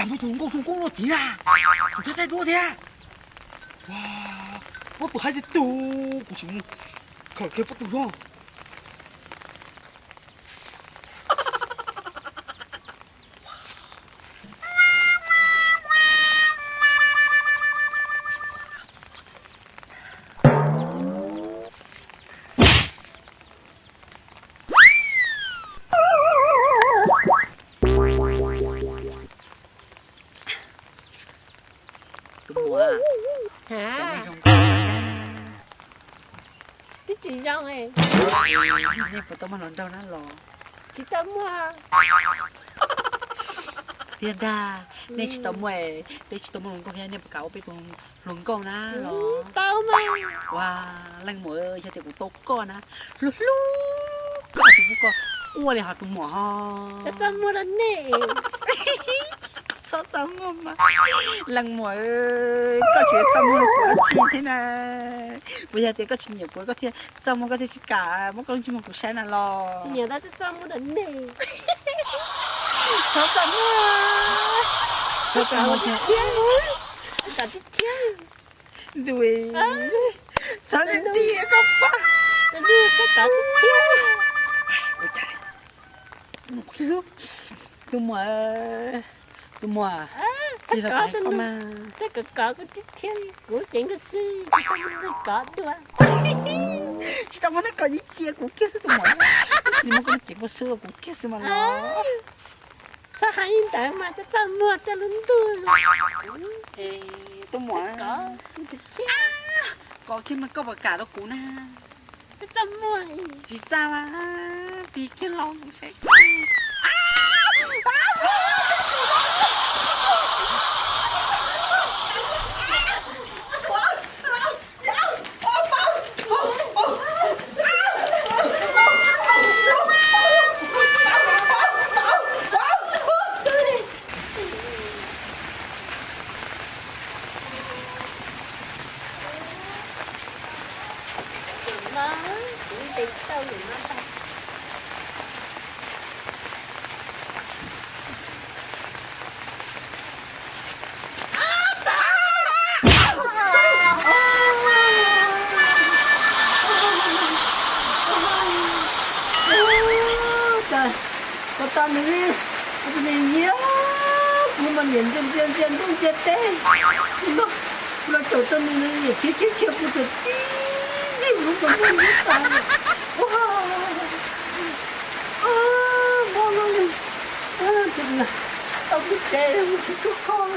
Muaj tus hluas nkauj zoo nkauj luaj tid na, kuv thab thaij duab thiab. Pob tw haib tiag tiag, kuv tsis mus khawm kiag pob tw zog. Tus muam, twb tsis zoo, nej puas tau muaj hluas nraug na los? Tsis tau muaj. Tiag ntag, nej tsis tau muaj, peb tsis tau muaj hluas nkauj thiab, nej puas kam ua peb tus hluas nkauj na los? Ua, leej muam, yog tias kuv tau koj na, hlub hlub koj tsis pub koj ua li hos tus muam ho. Txaj muag rau nej. Txhob txaj muag mas. Leej muam, koj tseem txaj muag rau kuv dab tsi thiab na? Puas yog tias koj tsis nyiam kuv koj thiaj txaj muag, koj thiaj tsis kam muab koj lub ntsej muag kuv saib na los? Nyiam tau txaj muag rau nej. Txhob txaj muag. Txhob txaj muag thiab. Ntuj, txhob nti koj pab. Tus muam, tus muam, cia los kov koj mas. Kov koj tib thiab, kuv ceev koj xwb, tsis tau muaj neeg kov dua. Tsis tau muaj neeg kov, yeej cia kuv kiag xwb tus muam. Tsis muaj koj ceev koj xwb, kuv kiag xwb mas los. Txhob hais li ntawd mas, txaj muag txaj lub ntuj. Tus muam, kov kiag mas koj puas kam rau kuv na? Tsis txaj, tig kiag los kuv saib. Koj tau nws li, kuv tus niam nyiam kuv mas niam ntsia ntsia ntsia ntuj ntsia teb. Kuv los caum tau nws, nws niam khiav khiav khiav kuv txawm tib ntsig lub kaus muag ntub tas. Ua, mob loj li, tau kuv tsev mus tsis tau koj.